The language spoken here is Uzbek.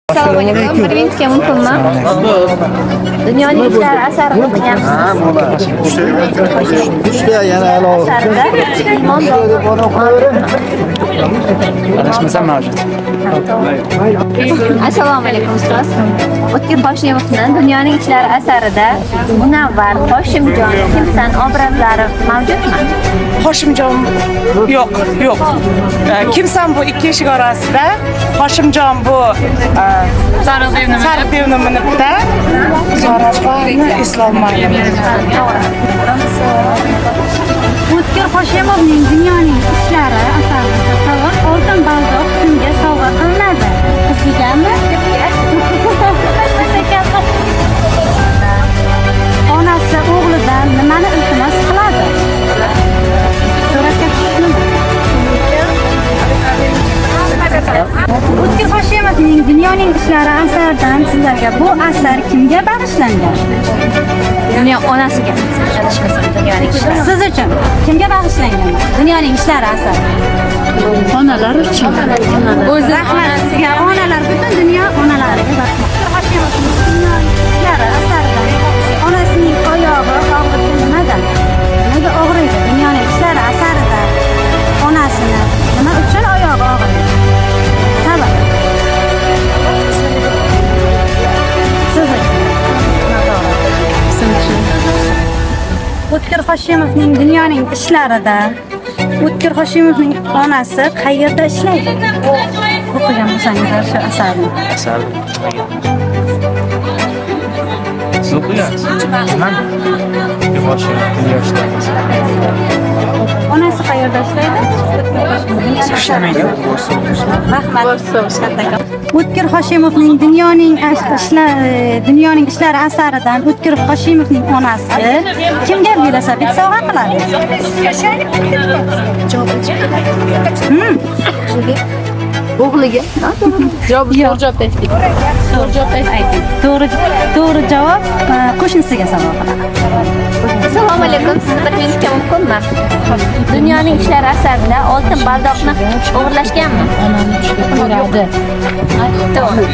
Assalomu alaykum. Bir minutga mumkinmi? Dunyoning ishlari asarini o'qiganmisiz? Uchta yana aloq. Asarida iymon Adashmasam, mavjud. Assalomu alaykum, ustoz. O'tkir Hoshimovni Dunyoning ishlari asarida Munavvar, Hoshimjon, Kimsan obrazlari mavjudmi? Hoshimjon yo'q, yo'q. Kimsan bu ikki eshik orasida, Hoshimjon bu sariq devni minibdi. Zorapani eslolmadim. To'g'ri. O'tkir Hoshimovning Dunyoning ishlari asarida savol: oltin baldoq kimga sovg'a qilinadi? Qizigami? Onasi o'g'lidan nimani iltimos qiladi? Suratga tushishnimi? O'tkir Hoshimovning Dunyoning ishlari asaridan sizlarga bu asar kimga bag'ishlangan? Dunyo onasiga. Adashmasam, Dunyoning ishlari. Siz uchun kimga bag'ishlangan? Dunyoning ishlari asari. Onalar uchun. O'zi rahmat sizga. Onalar, butun dunyo onalariga rahmat. Hoshimovning Dunyoning ishlari asaridan onasining oyog'i og'ridi nimadan? Nimaga og'riydi? Dunyoning ishlari asarida onasini nima uchun oyog'i og'riydi? Sabab. Siz uchun. Siz uchun. O'tkir Hoshimovning Dunyoning ishlarida O'tkir Hoshimovning onasi qayerda ishlaydi? O'qigan bo'lsangizlar shu asarni. Asar nimaga? Siz o'qigansiz? Man dunyo ishlari. Onasi qayerda ishlaydi? O'tkir Hoshimovning Ishlamaydi. Rahmat. O'tkir Hoshimovning Dunyoning Dunyoning ishlari asaridan O'tkir Hoshimovning onasi kimga velosiped sovg'a qiladi? O'g'liga. Javob, to'g'ri javob aytdik. To'g'ri javob aytdik. To'g'ri javob, qo'shnisiga sovg'a qiladi. Assalomu alaykum. Sizni bir minutga mumkinmi? Dunyoning ishlari asarida oltin baldoqni o'g'irlashganmi? Onani tushida ko'radi. To'g'ri.